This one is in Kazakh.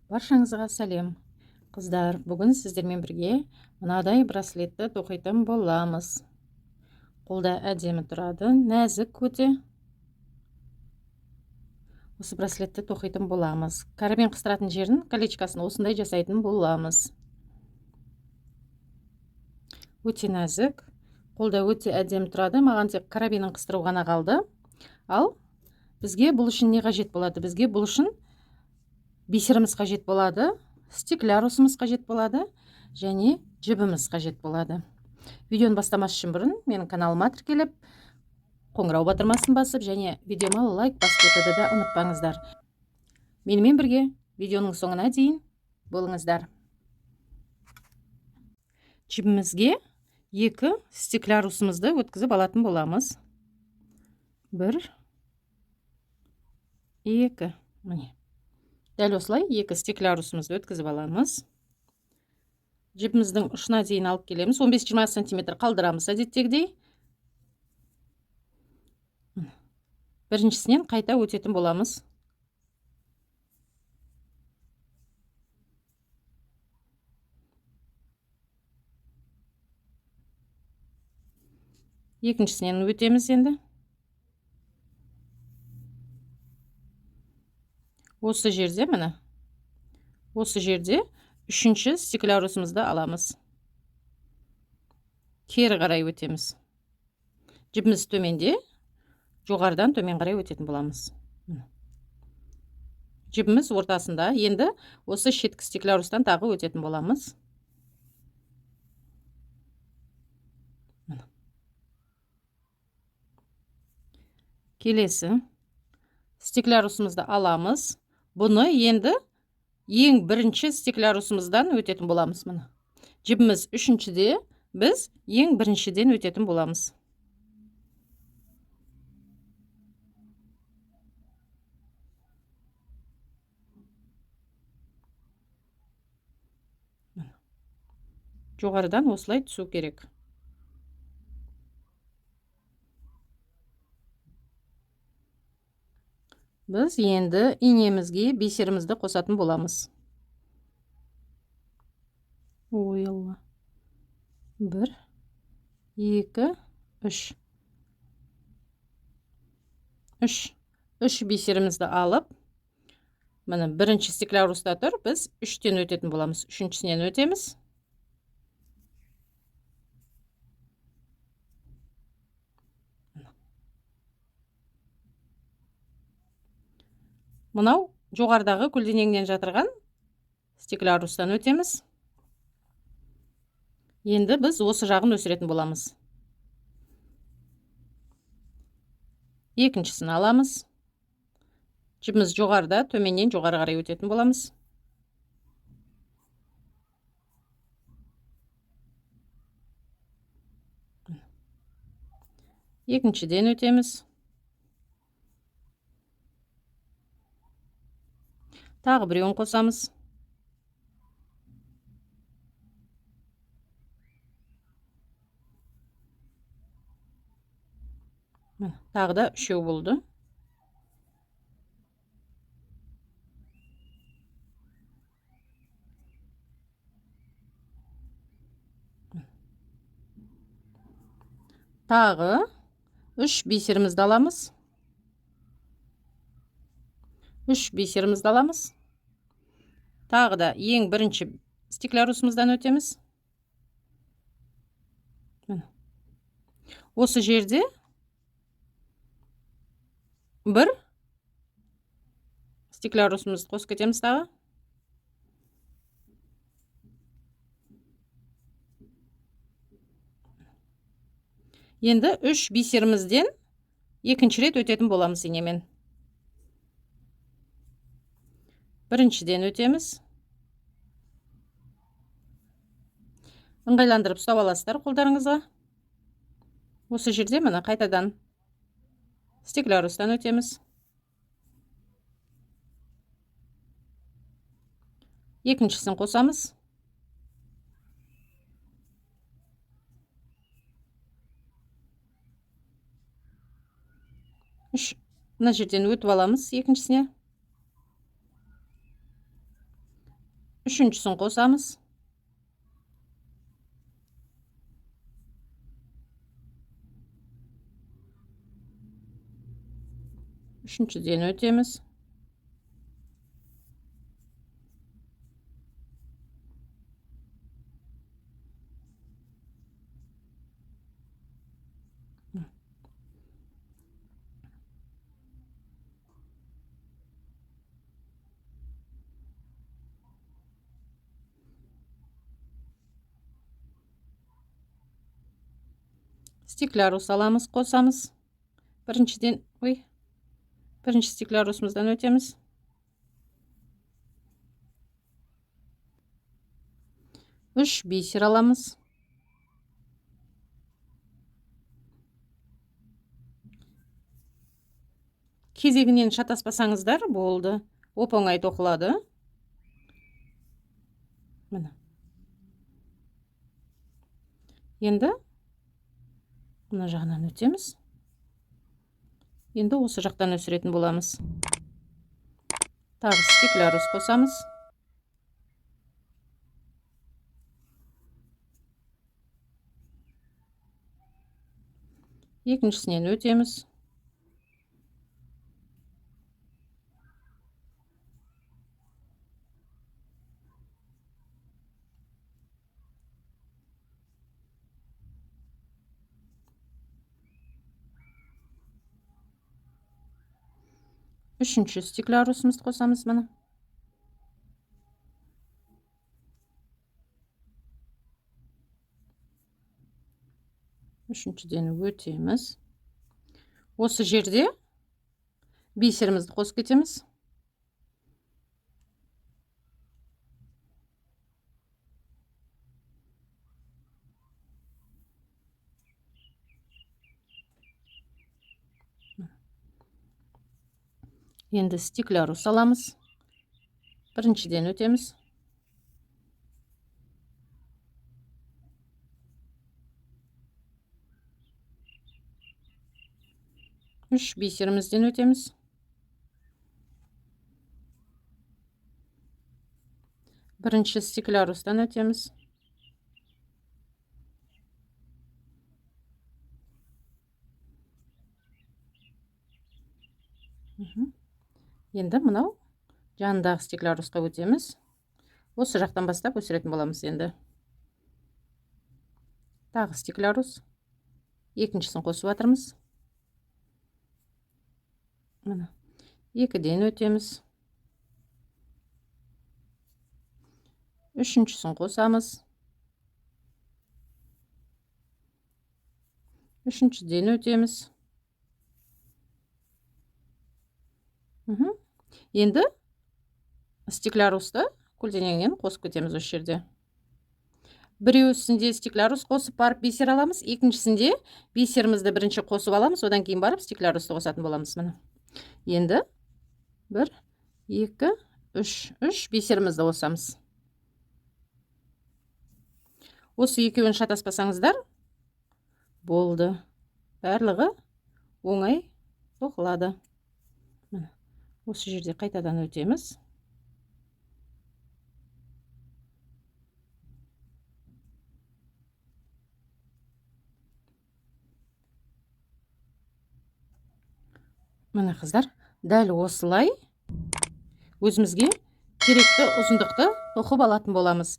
Баршаңызға сәлем, қыздар. Бүгін сіздермен бірге мынадай браслетті тоқитын боламыз. Қолда әдемі тұрады, нәзік өте. Осы браслетті тоқитын боламыз. Карабин қыстыратын жерін, колечкасын осындай жасайтын боламыз. Өте нәзік, қолда өте әдемі тұрады. Маған тек карабинін қыстыру ғана қалды. Ал бізге бұл үшін не қажет болады? Бізге бұл үшін бисеріміз қажет болады, стеклярусымыз қажет болады және жібіміз қажет болады. Видеоны бастамас үшін бұрын менің каналыма тіркеліп, қоңырау батырмасын басып және видеома лайк басып кетуді де ұмытпаңыздар. Менімен бірге видеоның соңына дейін болыңыздар. Жібімізге екі стеклярусымызды өткізіп алатын боламыз. 1, 2, міне. Дәл осылай екі стеклярусымызды өткізіп аламыз. Жібіміздің ұшына дейін алып келеміз. 15-20 сантиметр қалдырамыз әдеттегідей. Біріншісінен қайта өтетін боламыз. Екіншісінен өтеміз енді. Осы жерде міне, осы жерде үшінші стеклярусымызды аламыз. Кері қарай өтеміз. Жібіміз төменде, жоғарыдан төмен қарай өтетін боламыз. Жібіміз ортасында. Енді осы шеткі стеклярустан тағы өтетін боламыз. Келесі стеклярусымызды аламыз. Бұны енді ең бірінші стеклярусымыздан өтетін боламыз. Міне. Жібіміз үшіншіде, біз ең біріншіден өтетін боламыз. Міне. Жоғарыдан осылай түсу керек. Біз енді инемізге бисерімізді қосатын боламыз. Ой, Алла. 1, 2, 3. 3. 3 бисерімізді алып, міне бірінші стекляруста тұр, біз 3-тен өтетін боламыз. Үшіншісінен өтеміз. Мынау жоғарыдағы көлденеңнен жатырған стеклярустан өтеміз. Енді біз осы жағын өсіретін боламыз. Екіншісін аламыз. Жібіміз жоғарыда, төменнен жоғары қарай өтетін боламыз. Екіншіден өтеміз. Тағы біреуін қосамыз. Міне, тағы да үшеу болды. Тағы 3 бисерімізді аламыз. 3 бисерімізді аламыз. Тағы да ең бірінші стеклярусымыздан өтеміз. Міне. Осы жерде бір стеклярусымызды қосып кетеміз тағы. Енді 3 бисерімізден екінші рет өтетін боламыз инемен. Біріншіден өтеміз. Ыңғайландырып ұстап аласыздар қолдарыңызға. Осы жерде міне қайтадан стеклярустан өтеміз. Екіншісін қосамыз. Үш, мына жерден өтіп аламыз екіншісіне. Үшіншісін қосамыз. Үшіншіден өтеміз. Стеклярус аламыз, қосамыз. Біріншіден, ой, бірінші стеклярусымыздан өтеміз. 3 бисер аламыз. Кезегінен шатаспасаңыздар болды. Оп-оңай тоқылады. Міне. Енді мына жағынан өтеміз. Енді осы жақтан өсіретін боламыз. Тағы стеклярус қосамыз. Екіншісінен өтеміз. Үшінші стеклярусымызды қосамыз міне. Үшіншіден өтеміз. Осы жерде бисерімізді қосып кетеміз. Енді стеклярус аламыз. Біріншіден өтеміз. 3 бисерімізден өтеміз. Бірінші стеклярустан өтеміз. Енді мынау жанындағы стеклярусқа өтеміз. Осы жақтан бастап өсіретін боламыз енді. Тағы стеклярус. Екіншісін қосып жатырмыз. Міне. 2-ден өтеміз. Үшіншісін қосамыз. Үшіншіден өтеміз. Енді стеклярусты көлденеңнен қосып кетеміз осы жерде. Біреусінде стеклярус қосып барып бисер аламыз, екіншісінде бисерімізді бірінші қосып аламыз, одан кейін барып стеклярусты қосатын боламыз міне. Енді 1, 2, 3, 3 бисерімізді қосамыз. Осы екеуін шатаспасаңыздар болды. Барлығы оңай тоқылады. Міне. Осы жерде қайтадан өтеміз. Міне қыздар, дәл осылай өзімізге керекті ұзындықты тоқып алатын боламыз.